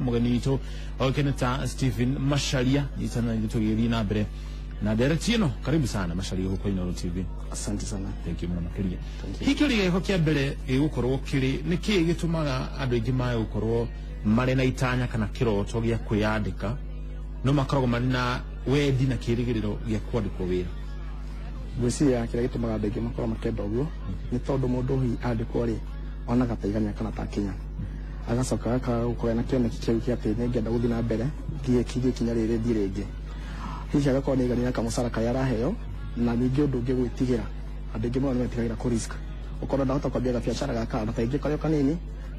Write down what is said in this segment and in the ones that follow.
Mũgeni witũ oĩkaine ta Stephen Macharia nyitana ithuĩ tũgĩthiĩ na mbere na ndereti ĩno. Karibu sana Macharia gũkũ Inooro TV. Asante sana. Thank you mũno makĩria. Thank you. Hihi kĩũria gĩakwa kĩa mbere gĩgũkorwo kĩrĩ, nĩ kĩĩ gĩtũmaga andũ aingĩ mage gũkorwo marĩ na itanya kana kĩroto gĩa kwĩyandĩka, no makoragwo marĩ na wendi na kĩrĩgĩrĩro gĩa kwandĩkwo wĩra? Ngwĩciria kĩrĩa gĩtũmaga andũ aingĩ makorwo makĩenda ũguo nĩ tondũ mũndũ hihi andĩkwo rĩ, onaga ta igania kana ta akinya, agacoka agakaga gũkorwo na kĩoneki kĩu kĩa atĩ nĩngĩenda gũthiĩ na mbere, thiĩ kinyie ikinya rĩrĩ, thiĩ rĩngĩ. Hihi agakorwo nĩ aiganĩire na kamũcara karĩa araheo. Na ningĩ ũndũ ũngĩ, gwĩtigĩra. Andũ aingĩ mũno nĩ metigagĩra kũ risk, ũkona ndahota kwambia gabiacara gaka na kaingĩ karĩ o kanini,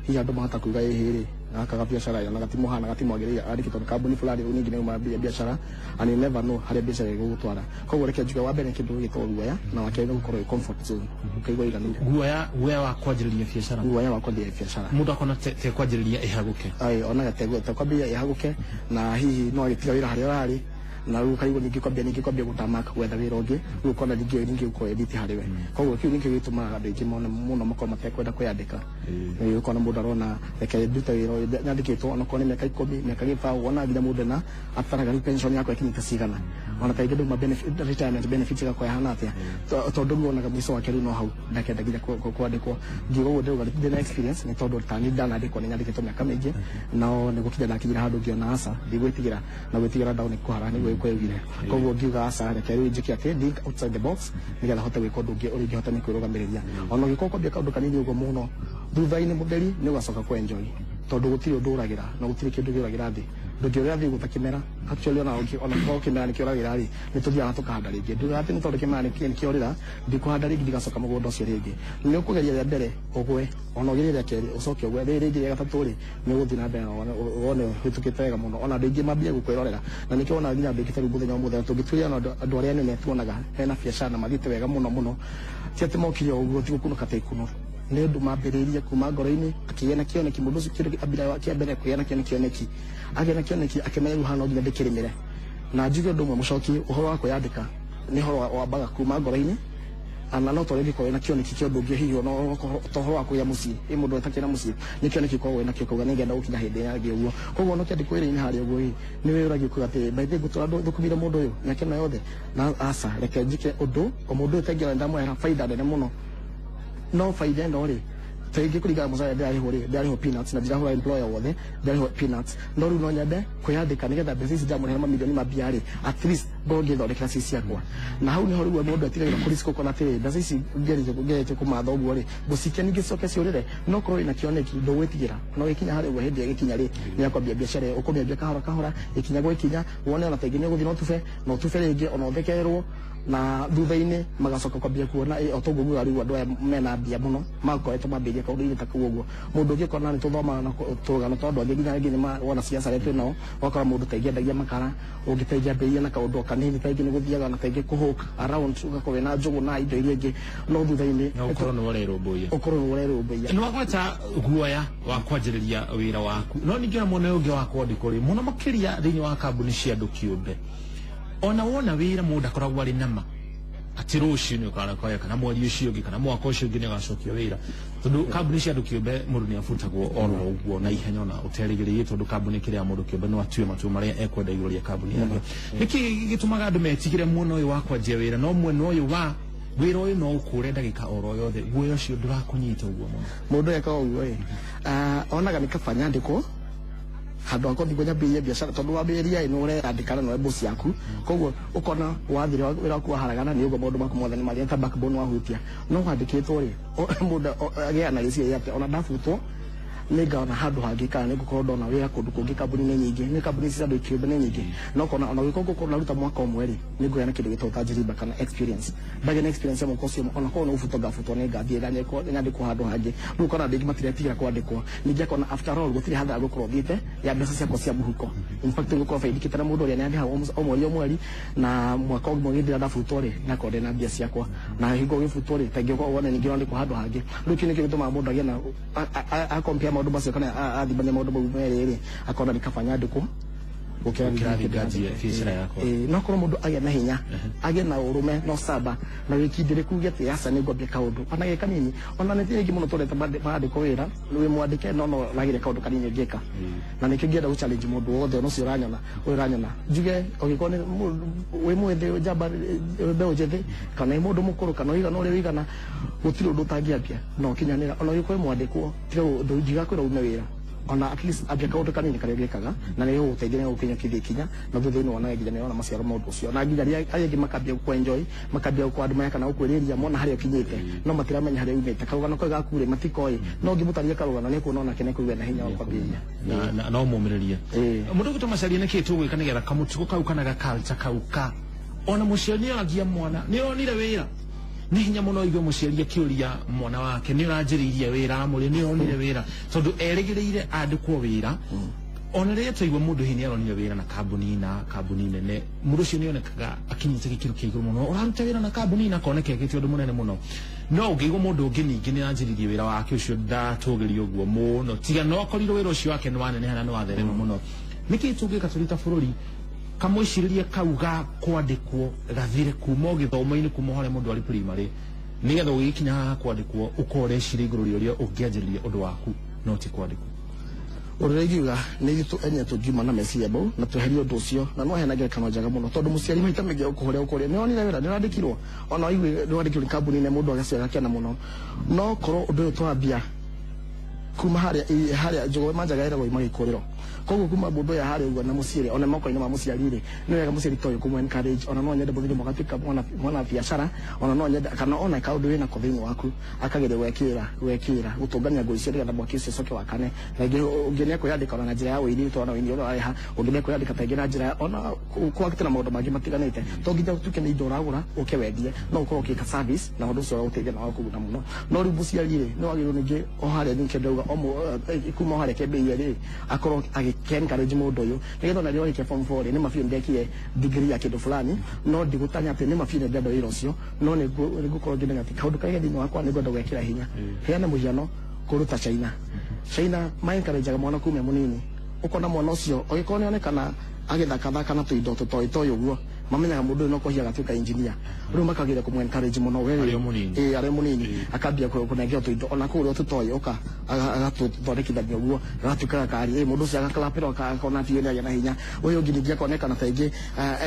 hihi andũ mahota kuga ĩhĩ rĩ, gaka gabiacara ona gatimũhana, gatimwagĩrĩire, andĩkĩtwo nĩ kambuni fulani, rĩu ningĩ nĩ mambia biacara, and you never know harĩa biacara ĩgũgũtwara. Koguo reke njuge, wa mbere nĩ kĩndũ gĩgĩtwo guoya, na wa kerĩ nĩ gũkorwo wĩ comfort zone, ũkaigua ũiganĩire. Guoya, guoya wa kwanjĩrĩria biacara. Guoya wa kwanjĩrĩria biacara. Mũndũ akona te kwanjĩrĩria ĩhagũke. Aĩ, onaga te kwambĩrĩria ĩhagũke, na hihi no agĩtiga wĩra harĩa ũrarĩ, na rĩu ũkaigua ningĩ kwambia gũtamaka gwetha wĩra ũngĩ, rĩu ũkona ningĩ gũkorwo ĩriti harĩ we. Koguo kĩu nĩkĩo gĩtũmaga andũ aingĩ mone mũno makorwo matekwenda kwĩyandĩka. Nĩ ũkona mũndũ arona reke ndute wĩra ũyũ nyandĩkĩtwo, onakorwo nĩ mĩaka 10, mĩaka 20. Wona nginya mũndũ ena ataraga rĩu pension yakwa ĩkinyĩte cigana, ona kaingĩ nduma retirement benefit ĩgakorwo ĩhana atĩa, tondũ rĩu onaga mũico wake rĩu no hau, ndakenda nginya kwandĩkwo. Ngiuga ũguo ndĩrauga ndĩna experience, nĩ tondũ tani ndanandĩkwo, nĩ nyandĩkĩtwo mĩaka mĩingĩ, no nĩ gũkinya ndakinyire handũ ngĩona aca, ndigwĩtigĩra, na gwĩtigĩra ndaũ nĩ kũhara, nĩguo gĩkũyũ. Koguo ngiuga aca, reke rĩu njĩke atĩ think outside the box, nĩgetha hote gwĩka ũndũ ũngĩ ũrĩa ingĩhota nĩ kwĩrũgamĩrĩria. Ona ũngĩkorwo kwambia kaũndũ kanini ũguo mũno, thutha-inĩ mũtheri nĩ ũgacoka kũ enjoy, tondũ gũtirĩ ũndũ ũragĩra na gũtirĩ kĩndũ kĩũragĩra thĩ. Ndũngĩũrĩra thĩ ũguo ta kĩmera. Actually, ona korwo kĩmera nĩ kĩũragĩra rĩ, nĩ tũthiaga tũkahanda rĩngĩ. Ndugaga atĩ nĩ tondũ kĩmera nĩ kĩorĩra, ndikũhanda rĩngĩ, ndigacoka mũgũnda ũcio rĩngĩ. Nĩ ũkũgeria rĩa mbere ũgwe, ona ũgerie rĩa kerĩ ũcoke ũgwe, rĩrĩ rĩngĩ rĩa gatatũ rĩ, nĩ ũgũthiĩ na mbere na wone ũhĩtũkĩte wega mũno. Ona andũ aingĩ mambia gũkwĩrorera, na nĩkĩo wonaga nginya andũ aingĩ ta rĩu mũthenya wa mũthenya tũngĩtuĩria na andũ arĩa anene tuonaga hena biacara na mathiĩte wega mũno mũno, ti atĩ mokire o ũguo, ti gũkunũka ta ikuno, nĩ ũndũ mambĩrĩirie kuma ngoro-inĩ, akĩgĩa na kĩoneki. Mũndũ ũcio kĩndũ ambira kĩa mbere kũgĩa nakĩo nĩ kĩoneki. Agĩa na kĩoneki, akĩmenya rĩu haha no nginya ndĩkĩrĩmĩre. Na njuge ũndũ ũmwe, mũcoki, ũhoro wa kwĩyandĩka nĩ ũhoro wambaga kuma ngoro-inĩ, ana no tondũ ũngĩkorwo wĩna kĩoneki kĩa ũndũ ũngĩ, hihi ona ta ũhoro wa kũgĩa mũciĩ, ĩ mũndũ ũtakĩrĩ na mũciĩ, nĩ kĩoneki ũkoragwo wĩna kĩo, kauga nĩngenda gũkinya hĩndĩ yangĩ ũguo. Koguo ona ũkĩandĩkwo wĩra-inĩ harĩa ũguo ĩ, nĩ wĩyũragia ũkauga atĩ by the way, ngũtũra thũkũmĩire mũndũ ũyũ mĩaka ĩno yothe, na aca, reke njĩke ũndũ o mũndũ ũyũ tengĩona nĩndamũrehera baida nene mũno. No baida ĩno rĩ, tarĩngĩ kũringana na mũcara ndĩrarĩhwo rĩ, ndĩrarĩhwo peanuts, na ndirahũra employer wothe, ndĩrarĩhwo peanuts, no rĩu no nyende kwĩyandĩka nĩgetha mbeca ici ndĩramũrehera mamirioni ma mbia rĩ, at least ngorwo ngĩthondekera ci ciakwa. Na hau nĩho rĩu mũndũ etigagĩra kũ risk, ũkona atĩrĩ, mbeca ici ngeretie kũmatha ũguo rĩ, ngũcikia ningĩ cicoke ciũrĩre. No korwo wĩna kĩoneki, ndũgwĩtigĩra, no gĩkinya harĩa ũguo, hĩndĩ ĩrĩa gĩkinya rĩ, nĩ akwambia biacara ĩyo, ũkũmĩambia kahora kahora, ikinya gwa ikinya, wone ona ta ingĩ nĩ ũgũthiĩ na ũtube na ũtube rĩngĩ, ona ũthekererwo, na thutha-inĩ magacoka kwambia kuona ĩ o toguo nguga. Rĩu andũ aya mena mbia mũno makoretwo mambĩrĩria kaũndũ-inĩ ta kau ũguo. Mũndũ ũngĩ ũkona nĩ tũthomaga na tũrũgano twa andũ angĩ, nginya angĩ nĩ wona ciaca arĩa twĩ nao, ũgakora mũndũ ta ingĩ makara, ũngĩ ta ingĩ ambĩrĩria na kaũndũ o kanini, ta ingĩ nĩ gũthiaga na ta ingĩ kũ hawk around, ũgakorwo wĩna njũgũ na indo iria ingĩ, no thutha-inĩ na ũkorwo nĩ ũrerũmbũiya. Ũkorwo nĩ ũrerũmbũiya. Nĩ wagweta guoya wa kwanjĩrĩria wĩra waku, no ningĩ ona mwena ũyũ ũngĩ wa kwandĩkwo rĩ, mũno makĩria thĩinĩ wa kambuni cia andũ kĩũmbe, ona wona wĩra mũndũ akoragwo arĩ nama atĩ rũciũ nĩ ũkanakoya, kana mweri ũcio ũngĩ, kana mwaka ũcio ũngĩ nĩ ũgacokio wĩra, tondũ kambuni cia andũ kĩũmbe mũndũ nĩ abutagwo oro ũguo na ihenya ona ũterĩgĩrĩire, tondũ kambuni kĩrĩa mũndũ kĩũmbe no atue matua marĩa ekwenda igũrũ rĩa kambuni yake. Nĩkĩ gĩtũmaga andũ metigĩre mwena ũyũ wa kwanjia wĩra, no mwena ũyũ wa wĩra ũyũ no ũkũre ndagĩka oro yothe, guoya ũcio ndũrakũnyita ũguo mũno? Mũndũ eka ũguo ĩ, onaga nĩ kaba nyandĩkwo handũ ha gũthiĩ nyambĩrĩrie biacara, tondũ wambĩrĩria ĩ, nĩ ũreyandĩka na nĩwe boss yaku. Koguo ũkona wathire wĩra waku waharagana, nĩ ũguo maũndũ maku mothe nĩ mathiĩ ta backbone wahutia. No wandĩkĩtwo rĩ, mũndũ agĩaga na gĩciria atĩ ona ndabutwo, nĩ ngona handũ hangĩ, kana nĩ ngũkorwo ndona wĩra kũndũ kũngĩ. Kambuni nĩ nyingĩ, nĩ kambuni ici cia andũ kĩũmbe nĩ nyingĩ, no kona ona ũngĩkorwo ngũkorwo ndaruta mwaka ũmwe rĩ, nĩ ngũgĩa na kĩndũ gĩtagwo tajriba kana experience. Ndagĩa na experience ya mwaka ũcio, ona korwo nĩ gũbutwo ngabutwo, nĩ ngathiĩ nyandĩkwo handũ hangĩ. Rĩu ũkona andũ aingĩ matiretigĩra kwandĩkwo. Ningĩ akona after all gũtirĩ hathara ngũkorwo thiĩte ya mbeca ciakwa cia mũhuko. In fact, ngũkorwo baindĩkĩte na mũndũ ũrĩa nĩ andĩhaga o mweri o mweri, na mwaka ũmwe gĩthira ndabutwo rĩ, ngakorwo ndĩna mbia ciakwa, na hingo gĩbutwo rĩ, ta ingĩ wone ningĩ wandĩkwo handũ hangĩ. Rĩu kĩu nĩkĩo gĩtũmaga mũndũ agĩe na a compare maũndũ macio, kana athimania maũndũ mau merĩ rĩ, akona nĩ kaba nyandĩkwo. Gũkĩra Gũkĩra ningĩ nganjie biacara yakwa. Ĩĩ, no korwo mũndũ agĩe na hinya, agĩe na ũrũme na ũcamba na wĩkindĩrĩku uge atĩ aca, nĩ ngwambia kaũndũ ona ge kanini. Ona nĩ rĩngĩ mũno tũreta mandĩko wĩra wĩ mwandĩke, no wagĩre kaũndũ kanini ũngĩka. Na nĩkĩo ngĩenda gũ challenge mũndũ wothe, ona ũcio ũranyona, ũyũ ũranyona, njuge ũngĩkorwo nĩ wĩ mwĩthĩ, njamba, mbeũ njĩthĩ, kana wĩ mũndũ mũkũrũ, kana ũigana ũrĩa ũigana, gũtirĩ ũndũ ũtangĩambia na ũkinyanĩra. Ona ũngĩkorwo wĩ mwandĩkwo, tiga ndigakwĩra ume wĩra, ona at least ambia kaũndũ kanini karĩa ũngĩkaga na nĩ gũgũteithia, nĩ gũkinyũkithia ikinya na thutha-inĩ wonaga nginya nĩ wona maciaro ma ũndũ ũcio, na nginya arĩa angĩ makambia gũkũ enjoy, makambia gũkũ admire kana gũkwĩrĩria mona harĩa ũkinyĩte, no matiramenya harĩa umĩte. Karũgano kau gaku rĩ, matikoĩ, no ũngĩmũtarĩria karũgano nĩ kuona onake nĩ kũigua na hinya wa kwambĩrĩria. Na no mũmĩrĩrie. Ĩĩ. Mũndũ ũgwĩtwo Macharia, nĩkĩ tũgwĩka nĩgetha kamũtugo kau kana gakalcha kau ka ona mũciari nĩ oragia mwana nĩ oronire wĩra? Nĩ hinya mũno igue mũciari akĩũria mwana wake nĩ ũranjĩrĩirie wĩra, amũrĩ nĩ ũronire wĩra, tondũ erĩgĩrĩire andĩkwo wĩra. Ona rĩrĩa twaigua mũndũ hihi nĩ aronire wĩra na kambuni, na kambuni nene, mũndũ ũcio nĩ onekaga akinyĩte gĩkĩro kĩa igũrũ mũno, ũraruta wĩra na kambuni na akoneka ekĩte ũndũ mũnene mũno. No ũngĩigua mũndũ ũngĩ ningĩ nĩ aranjĩrĩirie wĩra wake, ũcio ndatũgĩrio ũguo mũno, tiga no akorirwo wĩra ũcio wake nĩ waneneha na nĩ watherema mũno. Nĩkĩ tũngĩka tũrĩ ta bũrũri kamwĩcirĩrie kau ga kwandĩkwo gathire kuma o gĩthomo-inĩ, kuma o harĩa mũndũ arĩ primary, nĩgetha ũgĩkinya haha kwandĩkwo ũkorwo ũreciria igũrũ rĩa ũrĩa ũngĩanjĩrĩria ũndũ waku no ti kwandĩkwo? Ũndũ ũrĩa ingiuga nĩ ithuĩ enyewe tũngiuma na meciria mau na tweherie ũndũ ũcio. Na no heana ngerekano njega mũno, tondũ mũciari maita maingĩ ũkũhũrĩa ũkũrĩa nĩ wonire wĩra, nĩ ũrandĩkirwo, ona waigue nĩ wandĩkirwo nĩ kambuni nene, mũndũ agacio agakena mũno. No korwo ũndũ ũyũ twambia kuma harĩa harĩa njũgũ manjaga ĩragwo ima gĩkũrĩro, koguo kuma mũndũ ũyũ harĩa ũguo na mũciĩ rĩ, ona moko-inĩ ma mũciari rĩ, nĩ wega mũciari ta ũyũ kũmũ encourage. Ona no nyende mũthenya ũmwe agatuĩka mwana biacara, ona no nyende kana ona kaũndũ wĩnako thĩinĩ waku, akageria gwekĩra gũtũngania ngũ icio nĩgetha mwaki ũcio ũcoke wakane. Na ingĩ ũngĩ nĩ ekwĩyandĩka ona na njĩra ya ũini, twana ũini ũrĩa ũrareha, ũngĩ nĩ ekwĩyandĩka ta ingĩ na njĩra ya ona kwagĩtĩra maũndũ mangĩ matiganĩte. To nginya ũtuĩke nĩ indo ũragũra ũke wendie, no ũkorwo ũgĩka service na ũndũ ũcio ũgũteithia na wakũguna mũno. No rĩu mũciari rĩ, nĩ wagĩrĩirwo ningĩ o harĩa ningĩ ndauga o kuma o harĩa kĩambĩrĩria rĩ, akorwo agĩke encourage mũndũ ũyũ nĩgetha ona rĩrĩa warĩkia form 4 rĩ, nĩ ma biũ ndekire degree ya kĩndũ fulani, no ndigũtanya atĩ nĩ ma biũ nĩ ndĩrenda wĩra ũcio, no nĩ ngũkorwo ngĩmenya atĩ kaũndũ karĩa ke thĩinĩ wakwa nĩ ngwenda gwekĩra hinya. Heana mũhiano kũndũ ta China. China ma encourage mwana kuma e mũnini, ũkona mwana ũcio ũgĩkorwo nĩ onekana agĩthakathaka na tũindo tũtoĩ toĩ ũguo, mamenyaga mũndũ ũyũ no kũhia agatuĩka engineer. Rĩu makageria kũmũ encourage mũno we. Arĩ o mũnini. Ĩĩ, arĩ mũnini, akambia kũnengera tũindo ona kũu ũrĩa tũtoĩ, ũka agatũthondekithania ũguo, agatuĩka gakari. Ĩ mũndũ ũcio agaklapĩrwo, akona atĩ nĩ agĩa na hinya. Ũyũ ũngĩ ningĩ akonekana ta ingĩ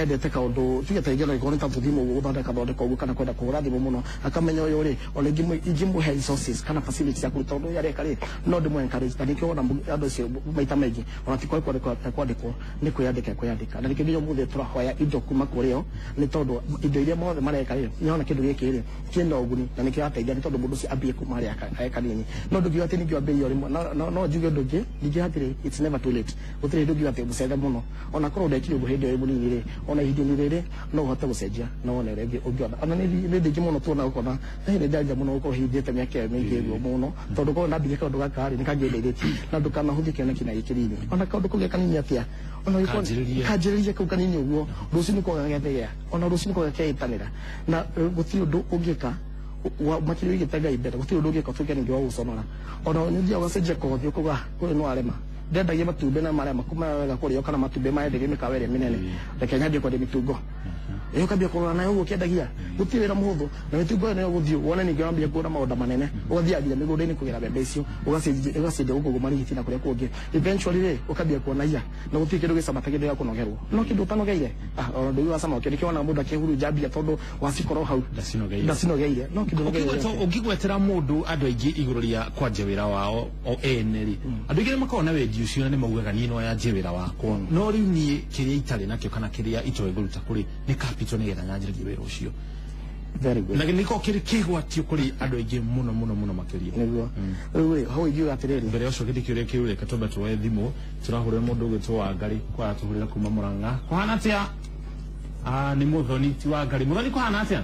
endete kaũndũ, tuge ta ingĩ no ĩkorwo nĩ ta tũthimũ ũguo, gũthondeka thondeka ũguo, kana kwenda kũhũra thimũ mũno, akamenya ũyũ rĩ, ona ingĩmũhe resources kana facilities ya kũruta ũndũ ũyũ areka rĩ, no ndĩmũ encourage. Na nĩkĩo wona andũ acio maita maingĩ ona ti kwandĩkwo kwandĩkwo, nĩ kwĩyandĩka kwĩyandĩka. Na nĩkĩo nginya ũmũthĩ tũrahoya indo kuma kũrĩ o, nĩ tondũ indo iria mothe mareka rĩ, nĩona kĩndũ gĩkĩ rĩ kĩna ũguni na nĩkĩrateithia, nĩ tondũ mũndũ ũcio ambie kuma harĩa arĩ kanini. No ndũngiuga atĩ ningĩ wambĩrĩria o rĩmwe. No njuge ũndũ ũngĩ ningĩ hatirĩ, it's never too late. Gũtirĩ hĩndĩ ũngiuga atĩ mũcere mũno. Ona korwo ndekire ũguo hĩndĩ ĩyo wĩ mũnini rĩ, ona ihinda-inĩ rĩrĩ no ũhote gũcenjia na wone ũrĩa ũngĩona. Ona nĩ hĩndĩ ĩngĩ mũno tuona ũkona na hĩndĩ ndarira mũno gũkorwo hindĩte mĩaka ĩyo mĩingĩ ũguo mũno, tondũ korwo ndambirie kaũndũ gaka rĩ, nĩ kangĩndeithĩtie. Na ndũkanahũthie kĩoneki na gĩkĩnini, ona kaũndũ kau ge kanini atĩa, ona ũngĩkorwo Kanjĩrĩrie. Kanjĩrĩrie kau kanini ũguo, rũciũ nĩko gagethegea, ona rũciũ nĩko gakeĩtanĩra. Na gũtirĩ ũndũ ũngĩka makĩria ũigĩte Ngai mbere, gũtirĩ ũndũ ũngĩka ũtuĩke ningĩ wa gũconora. Ona nĩ ũthiaga ũgacenjia kothi, ũkauga ũyũ no arema ndendagia matumbĩ na marema kuma wega kũrĩo, kana matumbĩ maenderio mĩkawa ĩrĩa mĩnene, reke nyambie kwendia mĩtungo ĩyo. Ũkambia kũrora nayo ũguo ũkĩendagia, gũtirĩ wĩra mũhũthũ na mĩtungo ĩyo nĩyo gũthiĩ wone ningĩ wambia kuona maũndũ manene, ũgathiaga nginya mĩgũnda-inĩ kũgĩra mbembe icio, ũgaciendia gũkũ ũguo Marigiti na kũrĩa kũngĩ. Eventually rĩ, ũkambia kuona iya na gũtirĩ kĩndũ gĩcama ta kĩndũ gĩa kũnogerwo, no kĩndũ ũtanogeire, ona ndũiguaga cama wakĩo. Nĩkĩo wonaga mũndũ akĩhurunja mbia tondũ wacikorwo hau. Ndacinogeire. Ndacinogeire, no kĩndũ ũnogeire. Ũngĩgwetera mũndũ, andũ aingĩ igũrũ rĩa kwanjia wĩra wao o ene rĩ, andũ aingĩ nĩ makoragwo na wendi ũcio na nĩ maugaga niĩ no yanjie wĩra wakwa, no rĩu niĩ kĩrĩa itarĩ nakĩo kana kĩrĩa itoĩ ngũruta kũrĩ nĩ capital nĩgetha nyanjĩrĩrie wĩra ũcio. Very good. Na nĩko kĩrĩ kĩgwatio kũrĩ andũ aingĩ mũno mũno mũno makĩria. Nĩguo rĩu rĩ, hau ingiuga atĩrĩrĩ. Mbere ya ũcio kĩndĩ kĩũria kĩu, reke twambe tuoe thimũ, tũrahũrĩra mũndũ ũgwĩtwo Wangari, kwaratũhũrĩra kuma Mũrang'a. Kũhana atĩa? Ah, nĩ Mũthoni ti Wangari. Mũthoni, kũhana atĩa?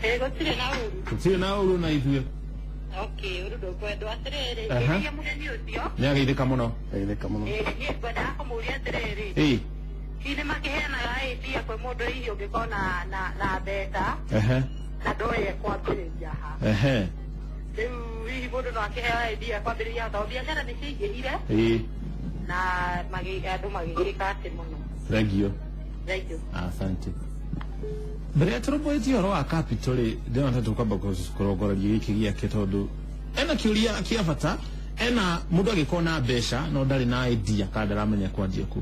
Ĩ, gũtirĩ na ũru. Tũtirĩ na ũru na ithuĩ. Okay, ũru ndũkwendwo atĩrĩrĩ. Aha. Ngĩria mũgeni ũcio. Nĩ ageithĩka mũno. Geithĩka mũno. Ĩ, niĩ ngwendaga kũmũria atĩrĩrĩ. Ĩ. Hihi nĩ makĩheanaga idea kwĩ mũndũ hihi ũngĩkorwo na mbeca na ndoĩ ekwambĩrĩria ha? Rĩu hihi mũndũ no akĩheo idea kwambĩrĩria, tondũ biacara nĩ ciaingĩhire. Na andũ magĩgĩka atĩ mũno. Thank you. Thank you. Asante. Mbere ya tũrũmbũĩtie ũhoro wa capital rĩ, ndĩrona ta tũkwamba kũrongoreria gĩkĩ gĩake tondũ ena kĩũria kĩa bata. Ena mũndũ angĩkorwo na mbeca no ndarĩ na idea kana ndaramenya kwanjia kũ,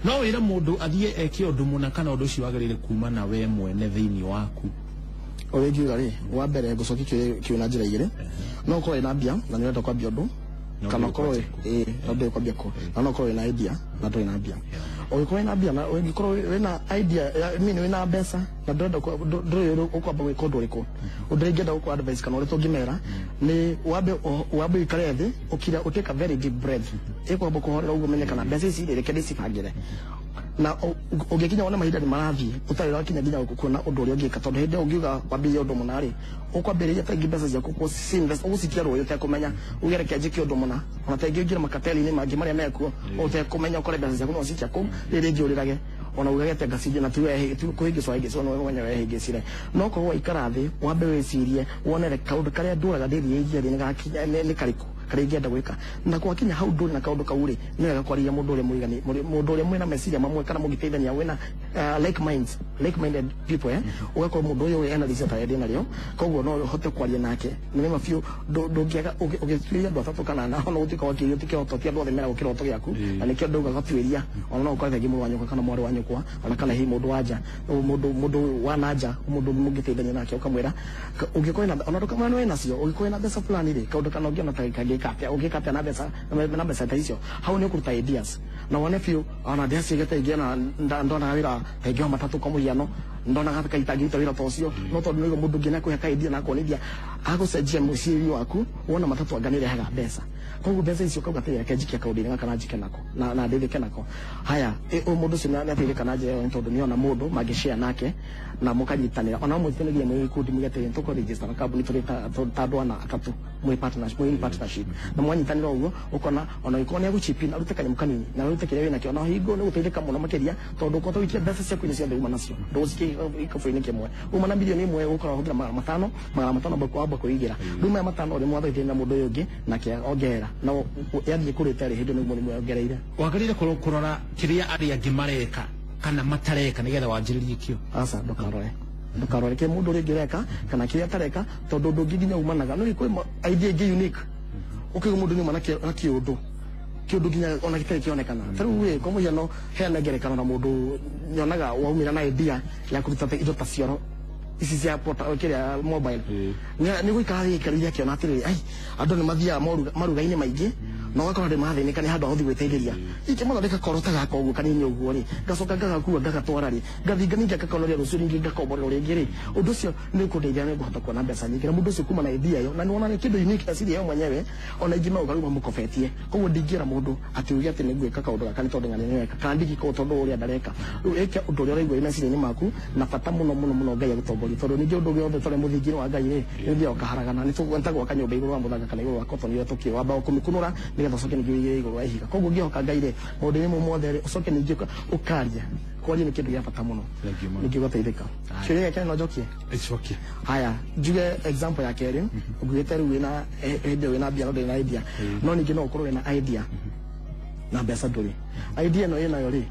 no wĩre mũndũ athiĩ eke ũndũ mũna kana ũndũ ũcio wagĩrĩire kuma na we mwene thĩinĩ waku? Ũrĩa ingiuga rĩ, wa mbere ngũcokia kĩũria na njĩra igĩrĩ. No ũkorwo wĩna mbia na nĩ ũrenda kwambia ũndũ, No kana ndũĩ ũkorwo kwanjia kũ. Ĩĩ, no ndũĩ kwambia kũ, na no ũkorwo wĩna idea na ndũrĩ na mbia. Ũngĩkorwo wĩna mbia na ũngĩkorwo wĩna idea I mean wĩna mbeca na ndũrenda ndũrĩ ũkwamba gwĩka ũndũ ũrĩkũ, ũndũ ũrĩa ingĩenda gũkũ advice kana ũrĩa tũngĩmera nĩ wambe ũikare thĩ, ũkira, ũtake a very deep breath, ĩkwamba kũhorera ũguo, ũmenye kana mbeca ici rĩ, reke ndĩcibangĩre. Na ũngĩkinya wone mahinda nĩ marathiĩ ũtarĩ ũrakinya nginya kuona ũndũ ũrĩa ũngĩka, tondũ hĩndĩ ĩyo ũngiuga wambĩrĩrie ũndũ mũna rĩ, ũkwambĩrĩria ta ingĩ mbeca ciaku kũ invest, ũgũcikia rũĩ ũtekũmenya, uge reke njĩke ũndũ mũna, ona ta ingĩ ũingĩre makateli-inĩ mangĩ marĩa mekuo ũtekũmenya, ũkore mbeca ciaku no cikia kũu, rĩrĩ rĩngĩ ũrĩrage ona ugagete ngacinje na tiwe kũhĩngĩcwo wahĩngĩcwo nĩwe mwenyewe wehĩngĩcire. No korwo waikara thĩ, wambe wĩcirie, wonere kaũndũ karĩa ndũraga ndĩrirĩirie rĩ, nĩgakinya nĩ karĩkũ karĩa ingĩenda gwĩka, na gwakinya hau ndũrĩ na kaũndũ kau rĩ, nĩ wega kwaria mũndũ ũrĩa mũigani, mũndũ ũrĩa mwĩna meciria mamwe kana mũngĩteithania, wĩna like minds, like minded people, ũgakorwo mũndũ ũyũ ena riciria ta rĩrĩa ndĩ narĩo, koguo no ũhote kwaria nake. Nĩ nĩma biũ ndũngĩaga ũgĩtuĩria andũ atatũ kana ana, ona gũtuĩka wakĩũrio ti kĩhoto, ti andũ othe meragwo kĩroto gĩaku, na nĩkĩo ndauga gatuĩria, ona no ũkore rĩngĩ mũrũ wa nyũkwa kana mwarĩ wa nyũkwa, ona kana hihi mũndũ wa nja, mũndũ wa na nja, mũndũ mũngĩteithania nake, ũkamwĩra ũngĩkorwo na, ona ndũkamwĩra nĩ wĩnacio, ũngĩkorwo na mbeca fulani rĩ, kaũndũ kana ũngĩona ta kangĩka atĩa, ũngĩka atĩa na mbeca ta icio. Hau nĩ ũkũruta ideas na wone biũ ona ndĩacigĩte ingĩ, ona ndonaga wĩra ta ingĩ wa matatũ kwa mũhiano, ndonaga ta itangĩruta wĩra ta ũcio, no tondũ nĩguo mũndũ ũngĩ nĩakũhe ka idea na akuonithia, agũcenjia mũciĩri waku, wona matatũ anga nĩrehaga mbeca, koguo mbeca icio ũkauga atĩrĩ, reke njikie kaũndũ-inĩ gaka na njike nako na ndeithĩke nako. Haya, ũyũ mũndũ ũcio nĩateithĩka na njĩra ĩyo, nĩ tondũ nĩona mũndũ mangĩshare nake na mũkanyitanĩra, ona mũnyitanĩre mwĩ gĩkundi, muge atĩrĩ, tũkũ register na kambuni tũrĩ ta andũ ana atatũ, mwĩ partnership, mwĩ in partnership, na mwanyitanĩra ũguo, ũkona ona ũngĩkorwo nĩ agũchip in, arute kanyamũ kanini na arute kĩrĩa wĩnakĩo, na hingo nĩ gũteithĩka mũno makĩria, tondũ ũkũhota gũikia mbeca ciaku iria ciothe uma nacio, ndũgũcikia gĩkabũ-inĩ kĩmwe. Uma na 1 milioni ũgũkorwo wahũthĩra 500, 500 wamba kwĩigĩra. Rĩu maya 500 rĩ, mwathaithĩria na mũndũ ũyũ ũngĩ nake ongerera, na yathiĩ kũrĩte rĩ, hĩndĩ ĩyo nĩguo nĩmwongereire. Wagĩrĩire kũrora kĩrĩa arĩa angĩ mareka kana matareka nĩgetha wanjĩrĩrie kĩo? Aca, ndũkarore kĩrĩa mũndũ ũrĩa ũngĩ areka kana kĩrĩa atareka, tondũ ũndũ ũngĩ nginya umanaga no kwĩ idea ĩngĩ unique, ũkaigua mũndũ nĩuma na kĩũndũ nginya ona gĩtarĩ kĩonekana. Ta rĩu ĩ, kwa mũhiano, heana ngerekano na mũndũ nyonaga waumĩra na idea ya kũruta indo ta cioro ici cia pota kĩrĩa mobile. Nĩ gũikara gĩikarĩire akĩona atĩrĩrĩ, ai, andũ nĩ mathiaga maruga-inĩ maingĩ na ũgakora ndĩ mathĩnĩka nĩ handũ ha gũthiĩ gwĩteithĩria, ingĩmathondeka koro ta gaka ũguo kanini ũguo rĩ, ngacoka ngagakua ngagatwara rĩ, ngathiĩ ningĩ ngakonoria, rũciũ ningĩ ngakomborerwo rĩngĩ rĩ, ũndũ ũcio nĩ ũkũndeithia, nĩ ngũhota kuona mbeca nyingĩ. Na mũndũ ũcio kuma na idea ĩyo, na nĩ wona nĩ kĩndũ unique eciria yo mwenyewe, ona ingĩ no ũkaruma mũkobetie. Koguo ndingĩra mũndũ atĩ uge atĩ nĩ ngwĩka kaũndũ gaka nĩ tondũ ng'ania nĩweka, kana ndingĩka ũũ tondũ ũrĩa ndareka. Rĩu ĩka ũndũ ũrĩa ũraigua meciria-inĩ maku, na bata mũno mũno mũno Ngai agũtongorie, tondũ ningĩ ũndũ wothe tũrĩ mũthingi-inĩ wa Ngai rĩ, nĩ ũthiaga ũkaharagana, nĩ tũgwaka nyũmba igũrũ wa mũthanga kana igũrũ wa kotoni ĩrĩa tũkĩ wamba kũmĩkunũra nĩgetha ũcoke ningĩ ũigĩre igũrũ wa ihiga. Koguo ngĩhoka Ngai rĩ, maũndũ-inĩ mau mothe rĩ, ũcoke ningĩ ũkaria, kwaria nĩ kĩndũ gĩa bata mũno. Thank you mũno. Ningĩ ũgateithĩka. Kĩũria gĩa kerĩ no njokie? Ĩcokia. Haya, njuge example ya kerĩ, ũngĩgĩte rĩu wĩna hĩndĩ ĩyo wĩna mbia no ndũrĩ na idea, no ningĩ no ũkorwo wĩna idea na mbeca ndũrĩ. Idea ĩno ĩnayo rĩ,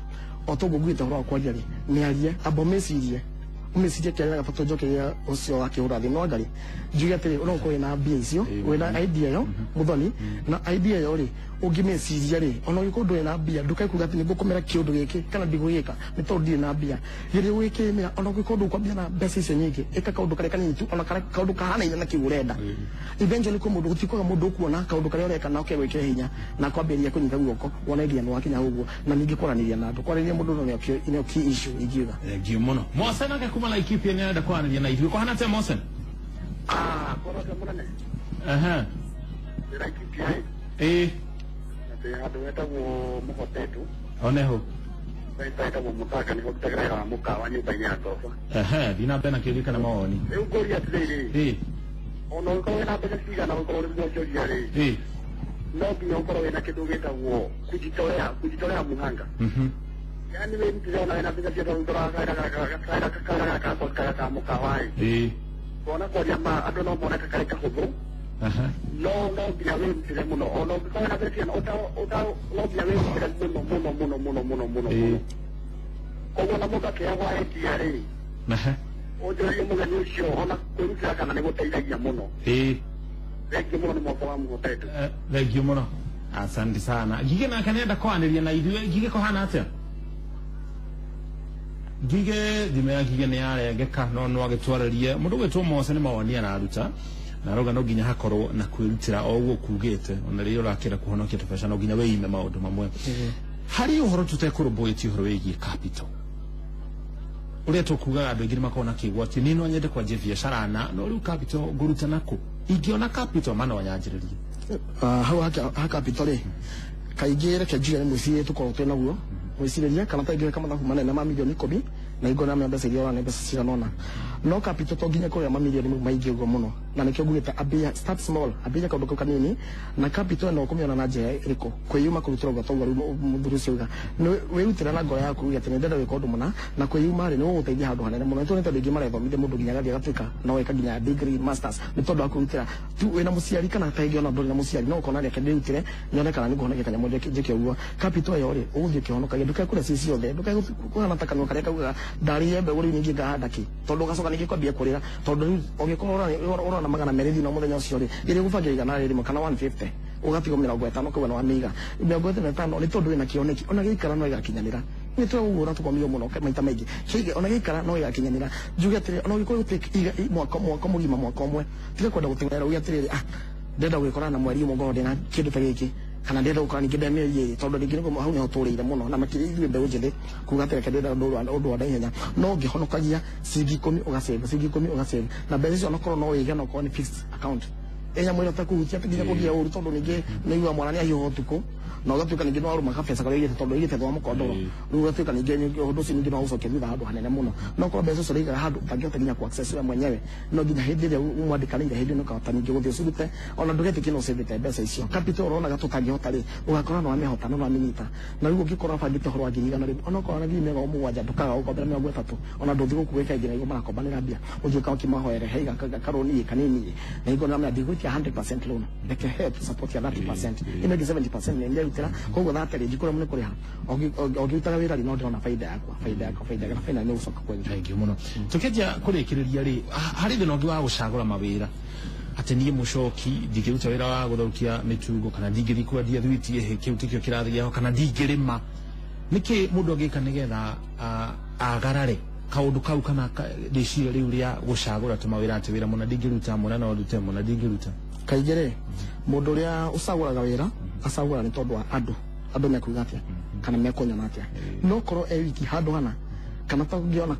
o toguo nguĩte ũhoro wa kwaria rĩ, mĩarie, amba ũmĩcirie, ũmĩcirie kerĩ na gatatũ, njokeria ũcio wakĩhũra thĩ no ngarĩ njuge atĩrĩ, no ũkorwo wĩna mbia icio, wĩna idea ĩyo mũthoni, na idea ĩyo rĩ, ũngĩmĩciria rĩ, ona ũngĩkorwo ndũrĩ na mbia, ndũkae kuga atĩ nĩngũkũmĩra kĩũndũ gĩkĩ kana ndigũgĩka nĩ tondũ ndirĩ na mbia. Geria gwĩkĩmĩra, ona ũngĩkorwo ndũkwambia na mbeca icio nyingĩ, ĩka kaũndũ karĩa kanini tu, ona karĩa kaũndũ kahanaine na kĩu ũrenda. Eventually kwĩ mũndũ, gũtikwaga mũndũ ũkuona kaũndũ karĩa ũreka na oke gwĩkĩra hinya na kwambĩrĩria kũnyita guoko, wona idea nĩ wakinya ũguo. Na ningĩ kwaranĩria na andũ, kwaranĩria mũndũ no nĩo key issue ingiuga. Thank you mũno. Mose nake kuma Laikipia nĩ arenda kwaranĩria na ithuĩ. Kũhana atĩa, Mose? Ah, koroga mũnene. Ndĩraikipia ĩ. Atĩ handũ hetagwo Mũhotetu. Oneho. Hetagwo Mũtaka, nĩho ndutagĩra wĩra wa mũkawa nyũmba-inĩ ya ngoba. Thiĩ na mbere na kĩũria kana mawoni. Rĩu ngũria atĩrĩrĩ, ona ũngĩkorwo wĩna mbeca cigana, ũngĩkorwo ũrĩ mwonjoria rĩ, no nginya ũkorwo wĩna kĩndũ gĩtagwo kujitolea muhanga. Yani wĩrutĩre ona wĩna mbeca ciothe, ũngĩrora kawĩra gaka ka mũkawa ĩ, kuona kwaria ma andũ no mone ta karĩ kahũthũ. No no nginya wĩrutĩre mũno ona ũngĩkorwo na mbeca ũta no nginya wĩrutĩre mũno mũno mũno mũno mũno mũno mũno. Koguo na mũndũ akĩheagwo idea rĩ, ũnjũrie mũgeni ũcio ona kwĩrutĩra kana nĩ gũteithagia mũno. Thengiũ mũno nĩ mwaka wa mũhotetu. Thengiũ mũno, asante sana. Ngige nake nĩenda kwaranĩria na ithuĩ. Ngige kũhana atĩa? Ngige thimũ ya Ngige nĩ yarengeka no no agĩtwarĩrie mũndũ gwĩtwo Mose nĩ mawoni araruta na arauga no nginya hakorwo na kwĩrutĩra o ũguo kugĩte ona rĩrĩa ũrakĩenda kũhonokia tũbeca no nginya wĩime maũndũ mamwe. Harĩ ũhoro tũtekũrũmbũĩtie ũhoro wĩgiĩ capital ũrĩa tũkugaga andũ aingĩ nĩmakoragwo na kĩgwati niĩ no nyende kwanjia biacara na no rĩu capital ngũruta nakũ ingĩona capital ma no nyanjĩrĩrie. Hau ha capital rĩ kaingĩ reke njuge nĩ mwĩcirĩrie tũkoragwo twĩ naguo mwĩcirĩrie kana ta ingĩwĩka mathabu manene ma milioni 10 na ingona mbeca iria ũrona nĩ mbeca cigana ũna no capital to nginya kũrĩa mamilioni mau maingĩ ũguo mũno na nĩkĩo ngugĩte ambia start small ambia kaũndũ kau kanini na capital ĩno ũkũmĩona na njĩra ĩrĩkũ kwĩyuma kũrutĩra ũguo toguo rĩu mũthuri ũcio auga nĩ wĩrutĩra na ngoro yaku uge atĩ nĩ ndĩrenda gwĩka ũndũ mũna na kwĩyuma rĩ nĩ gũgũteithia handũ hanene mũno. Nĩtũonete andũ aingĩ marethomithia mũndũ nginya agathiĩ agatuĩka no eka nginya degree masters nĩ tondũ wa kwĩrutĩra tu wĩna mũciari kana ta ĩngĩ ona ndũrĩ na mũciari no ũkona reke ndĩrutĩre nyone kana nĩngũhonokia kanyamũ njĩke ũguo. Capital ĩyo rĩ ũgũthiĩ ũkĩhonokagia ndũkae kũrĩa ciĩ ciothe ndũkae kũhana ta kanua karĩa kaugaga ndarĩire mbegũ rĩu ningĩ ngahanda kĩ tondũ ũgacoka ningĩ kwambia kũrĩra tondũ rĩu ũngĩkorwo ũrona 200 thĩinĩ wa mũthenya ũcio rĩ ĩrĩa ũgũbangira 100 kana 150 ũgatigwo 50 ũkauga nĩ wamĩiga 55 nĩ tondũ wĩna kĩoneki ona gĩikara no ĩgakinyanĩra nĩ twegũgũra tũkomio mũno maita maingĩ kĩige ona gĩikara no ĩgakinyanĩra njuge atĩrĩ ona ũngĩkorwo ũtĩ mwaka mũgima mwaka ũmwe tiga kwenda gũteng'era uge atĩrĩrĩ ndĩrenda gwĩkora na mweri ũmwe ngorwo ndĩna kĩndũ ta gĩkĩ kana ndĩrenda gũkora ningĩ ndĩ mĩeri ĩrĩ tondũ rĩngĩ nĩguo hau nĩho tũrĩire mũno na makĩria ithuĩ mbeũ njĩthĩ kuga atĩ reke ndĩrenda ũndũ wa naihenya no ũngĩhonokagia ciringi 10 ũgasave ciringi 10 ũgasave na mbeca icio onakorwo no wĩige onakorwo nĩ fixed account ĩnya mwĩra ũtekũhutia nginya kũgia ũru tondũ ningĩ nĩigua mwana nĩ ahiũha ũtukũ na ũgatuĩka ningĩ nĩ warũma kabeca karĩa ũigĩte tondũ ũigĩte thwa mũkondoro rĩu ũgatuĩka ningĩ ũndũ ũcio ningĩ no ũcokie thutha handũ hanene mũno no korwo mbeca icio ũraigaga handũ ũtangĩhota nginya ku access we mwenyewe no nginya hĩndĩ ĩrĩa mwandĩkanĩire hĩndĩ ĩno ũkahota ningĩ gũthiĩ ũcirute ona ndũgetĩkie no ũcĩvĩte mbeca icio capital ũronaga tũtangĩhota rĩ ũgakora no wamĩhota no wamĩnyita na rĩu ũngĩkorwo ũbangĩte ũhoro wa 100,000 onokorwo na 70,000 ndũkaga gũkombera 30 ona ndũthiĩ gũkũ gwĩka ingĩ na marakombanĩra mbia ũthiĩ ũka ũkĩmahoere hei karũni kanini na hingo na ndigwĩtia 100% loan reke he tu support ya 30% ĩno ĩngĩ 70% nĩ ndĩrutĩra koguo 30 rĩ njikũrĩa mũno kũrĩha ũngĩrutaga wĩra rĩ no ndĩrona faida yakwa faida yakwa faida yakwa faida nĩ gũcoka kwenyu. Thank you mũno. Tũkĩanjia kũrĩkĩrĩria rĩ harĩ thĩna ũngĩ wa gũcagũra mawĩra atĩ niĩ mũcoki ndingĩruta wĩra wa gũtherũkia mĩtungo kana ndingĩthiĩ kwendia thwiti ĩhĩ kĩu tikĩo kĩrathi gĩakwa kana ndingĩrĩma nĩkĩ mũndũ angĩka nĩgetha agarare kaũndũ kau kana rĩciria rĩu rĩa gũcagũra tũmawĩra atĩ wĩra mũna ndingĩruta mũna no ndute mũna ndingĩruta? Kaingĩ rĩ mũndũ ũrĩa ũcagũraga wĩra acagũraga nĩ tondũ wa andũ mekuga atĩa kana mekunyona atĩa no korwo e wiki handũ hana kana tũngĩona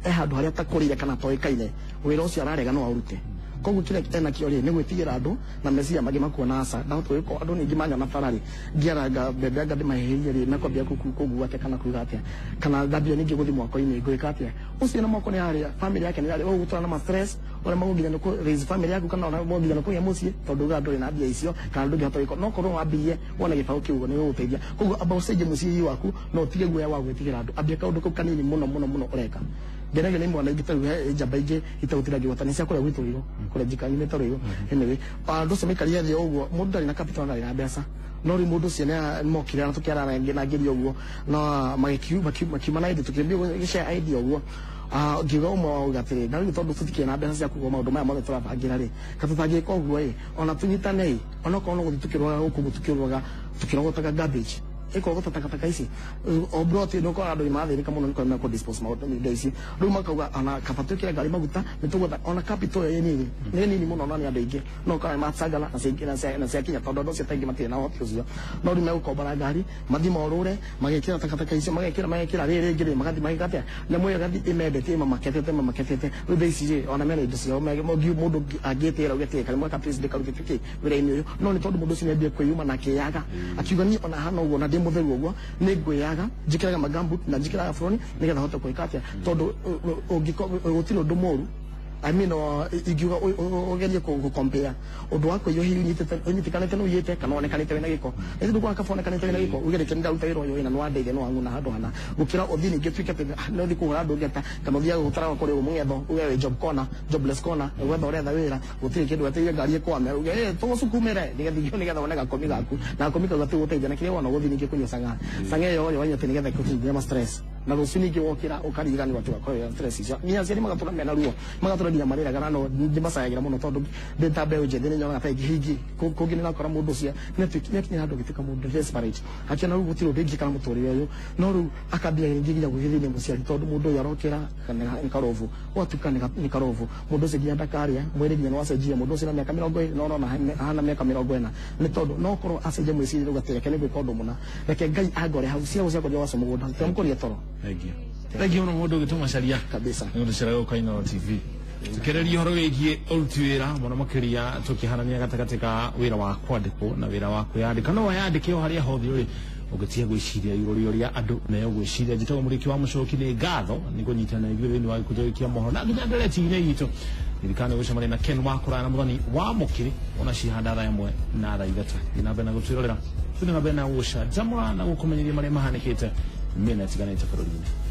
e handũ harĩa atakũrĩire kana atoĩkaine wĩra ũcio ararega no aũrute koguo kĩrĩa enakĩo rĩ nĩ gwĩtigĩra andũ na meciria mangĩ makuona aca ndahota gwĩka andũ ningĩ manyona bara rĩ ngĩaranga mbembe anga ndĩmahĩhĩrie rĩ mekwambia kũngua atĩa kana kuga atĩa kana ndambia ningĩ gũthiĩ mwako-inĩ ngwĩka atĩa ũcio na mwako nĩ harĩa family yake nĩ harĩa ũgũtũra na ma stress ũrĩa magũnginya nĩ kũ raise family yaku kana ona nginya nĩ kũgĩa mũciĩ tondũ ugaga ndũrĩ na mbia icio kana ndũngĩhota gwĩka no korwo wambirie wona gĩbaũ kĩu nĩ gũgũteithia koguo amba ũcenjie mũciĩ waku no ũtige guoya wa gwĩtigĩra andũ ambia kaũndũ kau kanini mũno mũno mũno ũreka ngenagio nĩ mwana ingĩ tarĩu he njamba ingĩ itagũtira ngĩgwata nĩ cia kũrĩa gwitũ Ruiru kũrĩa njikanyumĩte Ruiru anyway andũ acio maikarire thĩ ũguo mũndũ ndarĩ na capital ndarĩ na mbeca no rĩu mũndũ ũcio nĩ mokire na tũkĩarana na ngĩria ũguo na makiuma na idea tũkĩambia gũshare idea ũguo ngiuga ũmwe wao uga atĩrĩ na rĩu tondũ tũtikĩrĩ na mbeca cia kũgũra maũndũ maya mothe tũrabangĩra rĩ ka tũtangĩka ũguo ĩ ona tũnyitane ĩ onokorwo no gũthiĩ tũkĩrũgaga gũkũ ũguo tũkĩrũgaga tũkĩrogotaga garbage ĩkorogota takataka ici o broti nĩ ũkora andũ nĩmathĩnĩka mũno nĩ kũrĩa mekũ dispose maũndũ indo ici rĩu makauga ona kaba twĩkĩre ngari maguta nĩ tũgwetha ona capital ĩyo nini nĩ nini mũno na nĩ andũ aingĩ no ũkora nĩmacangana na ciakinya tondũ andũ acio ta aingĩ matirĩ na ũhoti ũcio no rĩu megũkombora ngari mathiĩ morũre magekĩra takataka icio magekĩra rĩrĩ rĩngĩ rĩ magathiĩ magĩka atĩa nyamũ ĩyo ĩgathiĩ ĩmendetie ĩmamaketete ĩmamaketete rĩu thaa ici rĩ ona mena indo ciao mũndũ angĩtĩra uge atĩrĩ karĩmwe ka please ndĩkarutĩte kĩ wĩra-inĩ ũyũ no nĩ tondũ mũndũ ũcio nĩambie kwĩyuma na akĩyaga akiuga niĩ ona hana ũguo na ndĩ mũtheru ũguo nĩ ngwĩyaga njĩkĩraga magambut na njĩkĩraga buroni nĩgetha hote gwĩka atĩa tondũ gũtirĩ ũndũ mũru I mean ingiuga ugerie ku compare undu wa kũiywo hihi ũnyitĩkanĩte nĩ ũiyĩte kana wonekanĩte wĩna gĩko ĩthi ndũkuona kaba wonekanĩte wĩna gĩko uge reke nĩndaruta wĩra ũyũ na nĩwandeithia nĩwang'una handũ hana gũkĩra ũthiĩ ningĩ tuĩke atĩ nĩ ũthiĩ kũhũra andũ ngeta kana ũthiage gũtaraga kũrĩa ũguo mũng'etho uge wĩ job corner, jobless corner, gwetha ũretha wĩra gũtirĩ kĩndũ wetereire ngari ĩkwame uge tũgũcukumĩre nĩgetha nĩgetha wone gakomi gaku na gakomi kau gatigũteithia na kĩrĩa wona ũgũthiĩ ningĩ kũnyua cang'aa cang'aa ĩyo rĩ wanyua atĩ nĩgetha ĩkũhingia ma stress na rũciũ ningĩ wokĩra ũkariganĩrwo atĩ ũgakorwo wĩna stress icio. Nginya aciari magatũra mena ruo, magatũra nginya marĩraga, na no ndĩmacayagĩra mũno tondũ ndĩ ta mbeũ njĩthĩ nĩnyonaga ta ĩngĩ hingi kũngĩ nĩrakora mũndũ ũcio nĩakinya handũ agĩtuĩka mũndũ desperate, akĩona rĩu gũtirĩ ũndũ ingĩkara mũtũrĩre ũyũ, no rĩu akambia rĩngĩ nginya gwĩthĩnia mũciari tondũ mũndũ ũyũ arokĩra nĩ karobu, ũgatuĩka nĩ karobu, mũndũ ũcio nginya ndakarĩa mwĩrĩ nginya nĩwacenjia, mũndũ ũcio na mĩaka 20 no ũrona ahana mĩaka 40 nĩ tondũ no ũkorwo acenjia mwĩcirĩrie rĩu atĩ reke nĩ gwĩka ũndũ mũna, reke Ngai angore hau ciago ciakwa waco mũgũnda tiramũkũria toro. Thengiũ, thengiũ mũno mũndũ ũgĩtũmacaria kabisa nĩ ũndũ cera gũka Inooro TV tukĩrĩria ũhoro wĩgiĩ ũruti wĩra mũno makĩria tũkĩhanania gatagatĩ ka wĩra wa kwandĩkwo na wĩra wa kwĩyandĩka. No wayandĩke o harĩa hothe ũrĩ ũngĩtiga gwĩciria igũrũ rĩa andũ megũgwĩciria. Njĩtagwo Mũrĩki wa Mũcoki, nĩ ngatho nĩ kũnyitana na ithuĩ thĩinĩ wa gĩkundi gĩkĩ kĩa mohoro na nginya ndereti-inĩ itũ. Ririkana gũcemania na Ken wa Kũraya na Mũthoni wa Mũkĩrĩ ona cihanda thaa 1 na thaa 3. Thiĩ na mbere na gũtwĩrorera, thiĩ na mbere na gũcanjamũra na gũkũmenyithia marĩa mahanĩkĩte mĩena ĩtiganĩte bũrũri-inĩ.